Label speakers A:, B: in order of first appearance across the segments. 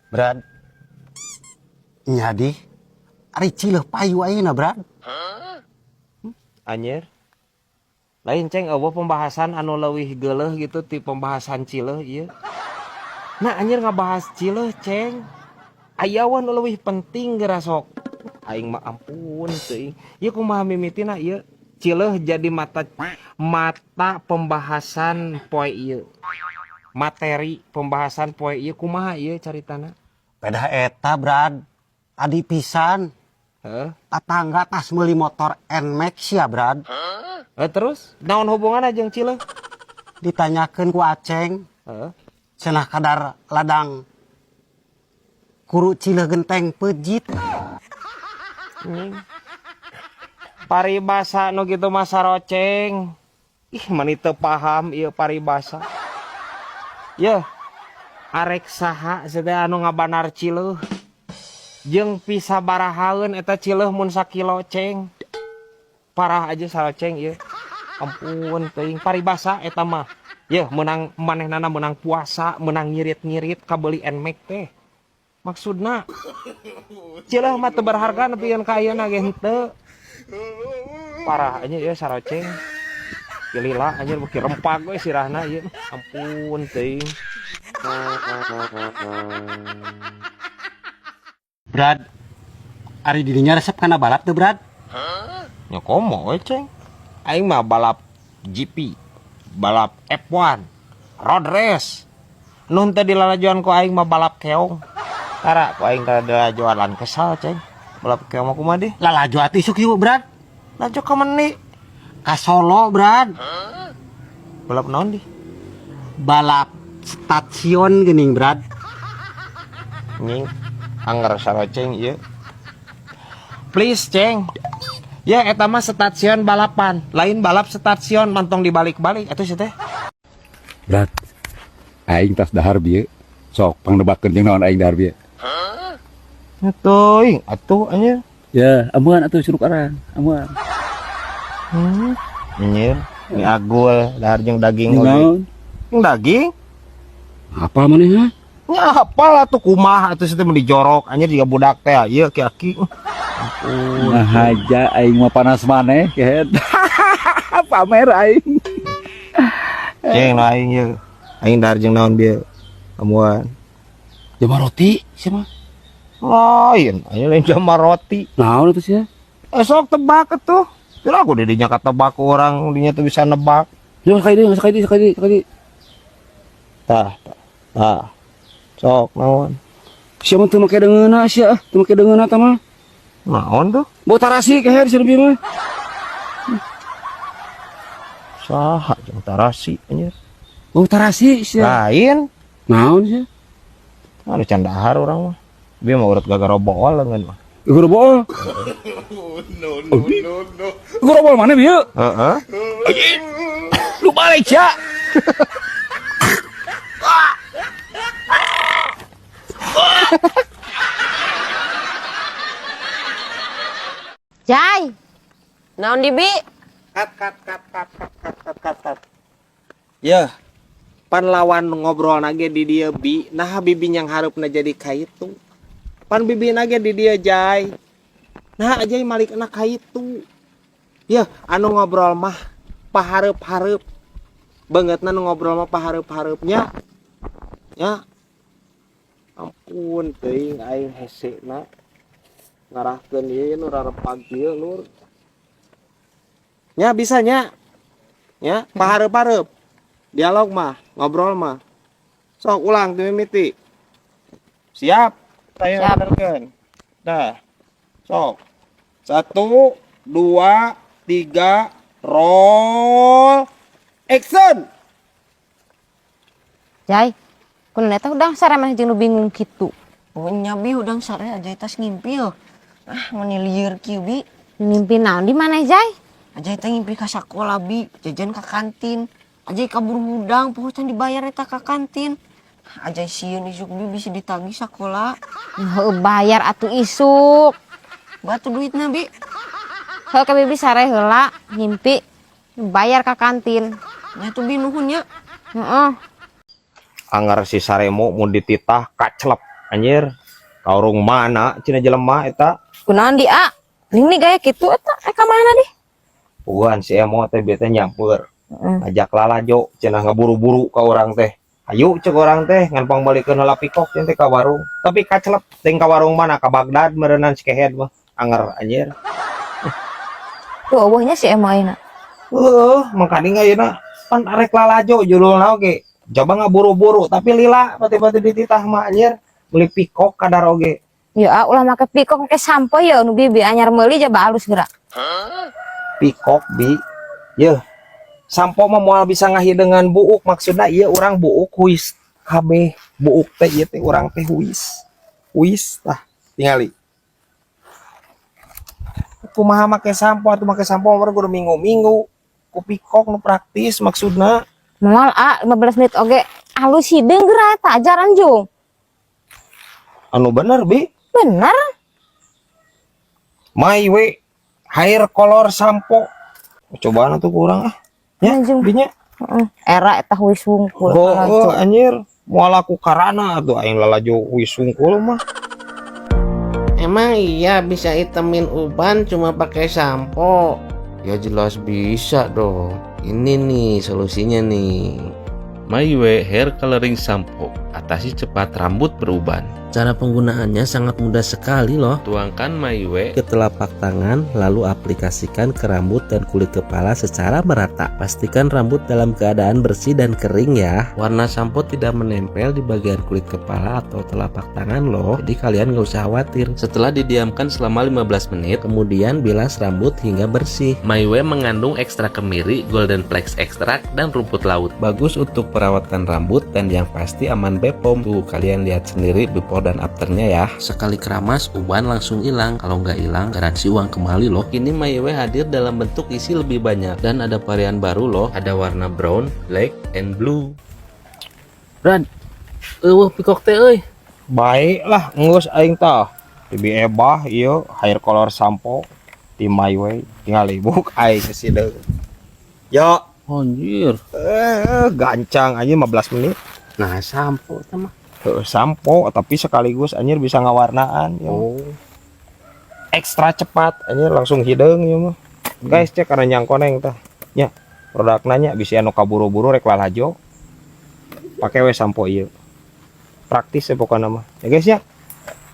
A: Brad. Nya di. Ari cileuh payu ayeuna, Brad.
B: Anjir. Lain ceng eueuh pembahasan anu leuwih geuleuh gitu ti pembahasan cileuh ieu. Nah anjir ngabahas cileuh ceng. Aya we nu leuwih penting geura sok. Aing mah ampun teuing. Ieu kumaha mimitina ieu? Cileuh jadi mata mata pembahasan poe ieu. Materi pembahasan poe ieu kumaha ieu caritana?
A: Pedah eta, Brad. Tadi pisan.
B: Heeh.
A: Tatangga tas meuli motor NMAX ya, Brad.
B: Terus naon hubunganna jeung cileuh?
A: Ditanyakeun ku Aceng.
B: Heeh.
A: Cenah kadar ladang kuru cileuh genteng pejit.
B: Anjing. Paribasa nu kitu mah saroceng. Ih, mani teu paham ieu paribasa. Yeuh, arek saha sia teh anu ngabanar cileuh. Jeung pisabarahaeun eta cileuh mun sakilo ceng. Parah aja saroceng ieu. Ampun teuing paribasa eta mah. Yeuh, meunang manehnana meunang puasa, meunang ngirit-ngirit kabeuli NMAX teh. Maksudna cileuh mah teu berharga nepikeun ka ayeuna ge henteu. Parah aja ya saroceng. Gilila anjir beuki rempag we sirahna ieu. Ampun teuing.
A: Brad, ari dirinya resep kana balap teu, Brad?
B: Nya komo we ceng. Aing mah balap GP, balap F1, road race. Nu henteu dilalajoan ku aing mah balap keong. Tara ku aing tara dilalajoan lan kesal ceng. Balap keong mah kumaha deh?
A: Lalajo atuh isuk yuk, Brad.
B: Lalajo ka meni?
A: Ka Solo, Brad.
B: Balap naon di?
A: Balap stasiun geuning, Brad.
B: Nying, angger saroceng ieu. Please, ceng. Ya eta mah stasiun balapan, lain balap stasiun mantong dibalik-balik atuh sia teh.
C: Brad, aing tas dahar bieu. Sok pangnebakeun jeung naon aing dahar bieu.
B: Nya teuing atuh anjir.
C: Ya, amuan atuh suruk arang, amuan.
B: Anjir, mie agul dahar jeung daging oge.
C: Naon?
B: Jeung daging?
C: Apa maneh ha?
B: Nya hafal atuh kumaha atuh sia teh mun dijorok anjir jiga budak teh ieu ki-aki. Ampun.
C: Nah haja aing mah panas maneh kehed. Pamer aing.
B: Ceng nu aing ieu. Aing dahar jeung naon bieu? Amuan.
C: Jama roti sia mah.
B: Lain, aing lain jama roti.
C: Naon atuh sia?
B: Sok tebak atuh. Kira aku didinya katebak ku orang, dinya tuh bisa nebak.
C: Ya sekali deui, sekali deui, sekali deui, sekali deui.
B: Tah, tah, tah. Sok naon?
C: Sia mah teu make deungeunna sia, teu make deungeunna tah mah.
B: Naon tuh?
C: Bau tarasi keher sia lebih mah.
B: Saha jeung tarasi anjir?
C: Bau tarasi sia.
B: Lain.
C: Naon sia?
B: Anu can dahar urang mah. Bieu mah urut gagarobool leungeun mah.
C: Gagarobool. No no no no. Gagarobool mana bieu?
B: Heeh.
C: Lu balik sia.
D: Jai. Naon di bi?
B: Kat kat kat kat kat kat kat kat kat. Yeuh. Pan lawan ngobrol nage di dieu bi, naha bibi yang hareupna jadi kaitu. Pan bibi nage di dieu Jai. Naha Ajai malikna kaitu. Yeuh, anu ngobrol mah pahareup-hareup. Beungeutna nu ngobrol mah pahareup-hareupnya. Nya. Ampun teuing aing hesena. Ngarahkeun ieu nu rarepag ieu lur. Nya bisa nya. Nya pahareup-hareup. Dialog mah, ngobrol mah. Sok ulang teu mimiti. Siap. Saya
D: Siap.
B: benerkeun. Dah. Sok. 1, 2, 3, roll. Action.
D: Jai, kunaon eta hudang sare maneh jeung nu bingung kitu?
E: Oh nya bi hudang sare aja tas ngimpi yo. Ah, meni lieur kieu bi.
D: Ngimpi naon di mana Jai?
E: Ajai teh ngimpi ka sakola bi, jajan ka kantin. Ajai kabur hudang, poho can dibayar eta ka kantin. Ajai sieun isuk bi bisa ditagih sakola.
D: Heuh, bayar atuh isuk.
E: Batu duitna bi.
D: Heuh ke bibi sare heula ngimpi bayar ka kantin.
E: Nya tuh bi nuhun nya.
D: Heeh.
B: Anggar si Saremo mun dititah kaclep. Anjir, ka warung mana cenah jelema eta?
D: Kunaon di A? Ning nih gaya kitu eta ka mana deh?
B: Puguhan si Emo teh bete nyamper.
D: Heeh.
B: Ngajak lalajo cenah ngeburu-buru ka urang teh. Ayo cek urang teh ngan pangbalikeun heula pikok teh ka warung. Tapi kacelep teh ka warung mana, ka Baghdad meureunan si kehed mah. Anger anjir.
D: Tuh eueuhnya si Emo ayeuna.
B: Heeh, mangkaning ayeuna pan arek lalajo judulna oge. Coba ngaburu-buru tapi lila pati-pati dititah mah anjir. Beli pikok kadar oge.
D: Ya ulah make pikok, make sampo ya nu bibi anyar meuli jaba alus geura.
B: Pikok bi. Yeuh. Sampo mah moal bisa ngahideungan buuk, maksudna ieu urang buuk huis kabeh. Buuk teh ieu teh urang teh huis. Huis tah tingali. Kumaha make sampo atuh, make sampo mah kudu minggu-minggu. Ku pikok nu praktis maksudna.
D: Moal a 15 menit oge alus hideung geura eta ajaran jung.
B: Anu bener bi?
D: Bener.
B: My Way hair color sampo. Cobaan atuh kurang ah. Ya,
D: Anjung.
B: binya.
D: Heeh. Era eta huis wungkul.
B: Oh, anjir. Moal aku karana atuh aing lalajo huis wungkul mah.
F: Emang iya bisa itemin uban cuma pakai sampo? Ya jelas bisa dong. Ini nih solusinya nih.
G: My Way Hair Coloring Shampoo. Atasi cepat rambut beruban.
F: Cara penggunaannya sangat mudah sekali loh.
G: Tuangkan My Way
F: ke telapak tangan, lalu aplikasikan ke rambut dan kulit kepala secara merata. Pastikan rambut dalam keadaan bersih dan kering ya. Warna sampo tidak menempel di bagian kulit kepala atau telapak tangan loh. Jadi kalian nggak usah khawatir.
G: Setelah didiamkan selama 15 menit,
F: kemudian bilas rambut hingga bersih.
G: My Way mengandung ekstrak kemiri, golden flax extract, dan rumput laut.
F: Bagus untuk perawatan rambut dan yang pasti aman BPOM. Tuh kalian lihat sendiri before dan afternya ya.
G: Sekali keramas, uban langsung hilang. Kalau nggak hilang, garansi uang kembali loh. Kini My Way hadir dalam bentuk isi lebih banyak dan ada varian baru loh. Ada warna brown, black, and blue.
F: Brad, eueuh pikok teh euy.
B: Baiklah, geus aing tah. Bibi ebah ieu hair color sampo di My Way. Tinggal ibuk aing geus. Yo,
F: Anjir.
B: Gancang aja 15 menit.
A: Nah, sampo teh mah.
B: Heeh, sampo tapi sekaligus anjir bisa ngawarnaan ya.
A: Oh.
B: Ekstra cepat anjir langsung hideung ya mah. Guys, cek karena nyangkoneng tah. Nya, produk nanya bisa anu kaburu-buru rek lalajo. Pake we sampo ieu. Praktis ya pokoknya mah. Ya guys ya.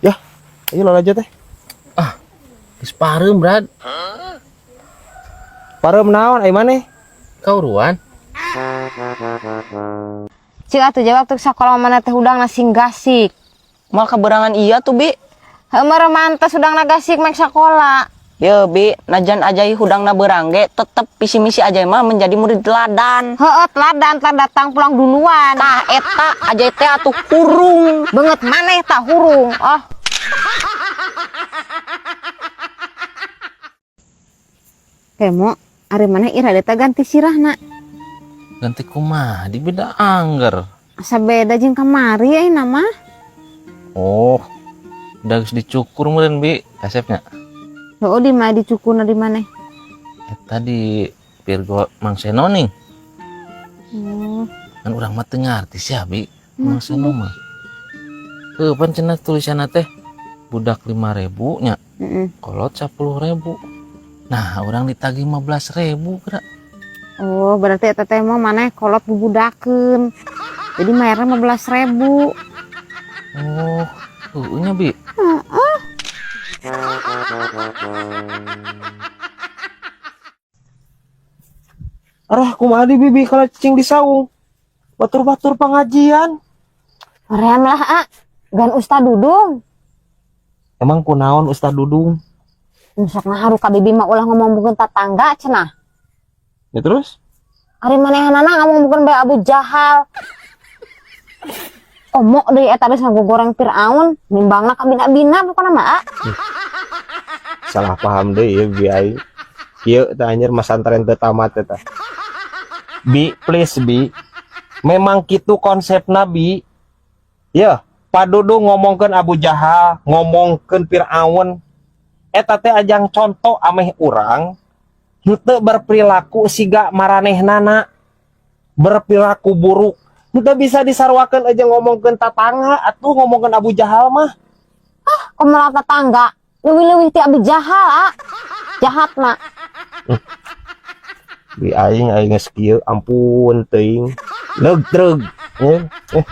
B: Ya, ayo lalajo teh.
F: Geus pareum, Brad.
B: Pareum naon ai maneh?
F: Kauruan.
D: Cik atuh jawab tuh sekolah mana teh hudang sing gasik.
E: Mal keberangan iya tuh bi.
D: Heuh mantes hudangna gasik mek sekolah.
E: Ye bi, najan Ajay hudangna beurang ge tetep visi misi Ajay mah menjadi murid teladan.
D: Heeh, teladan telah datang pulang duluan.
E: Tah eta Ajay teh atuh hurung.
D: Banget maneh tah hurung. Oh. Kemo, ari maneh ira teh ganti sirahna.
G: Ganti kumaha di beda angger.
D: Asa beda jeung kamari ayeuna mah.
G: Oh, udah geus dicukur meureun bi kasepnya.
D: Heuh di mana dicukurna di maneh?
G: Eta di Virgo Mang Seno nih.
D: Oh.
G: Kan urang mah teu ngarti sia bi. Mang Seno mah. Heuh pan cenah tulisanna teh budak 5.000 nya.
D: Heeh.
G: Kolot 10.000. Nah, urang ditagih 15.000 geura.
D: Oh, berarti eta teh mah maneh kolot bubudakeun. Jadi mayarna 15.000.
G: Oh, heueuh nya bi.
D: Heeh.
B: Arah kumaha di bibi kalau cicing di saung. Batur-batur pengajian.
D: Hoream lah, A. Gan Ustad Dudung.
B: Emang kunaon Ustad Dudung?
D: Sok ngaharu ka bibi mah ulah ngomong bukan tetangga cenah.
B: Ya terus?
D: Ari manehanana ngomong bukan bae Abu Jahal. Omok deui eta geus ngagogoreng Firaun, nimbangna ka bina-bina pokona mah, A.
B: Salah paham deui ieu bi aing. Kieu tah anjir masantren teu tamat eta. Bi, please bi. Memang kitu konsep Nabi. Ya, Pak Dudung ngomongkeun Abu Jahal, ngomongkeun Firaun. Eta teh ajang contoh ameh urang henteu berperilaku siga maranehnana, berperilaku buruk. Teu bisa disaruakeun aja ngomongkeun tatangga atuh ngomongkeun Abu Jahal mah.
D: Kumaha tetangga leuwih-leuwih ti Abi Jahal, ah. Jahat na.
B: Bi aing, aing geus kieu, ampun teuing. Leug treug. Eh, eh.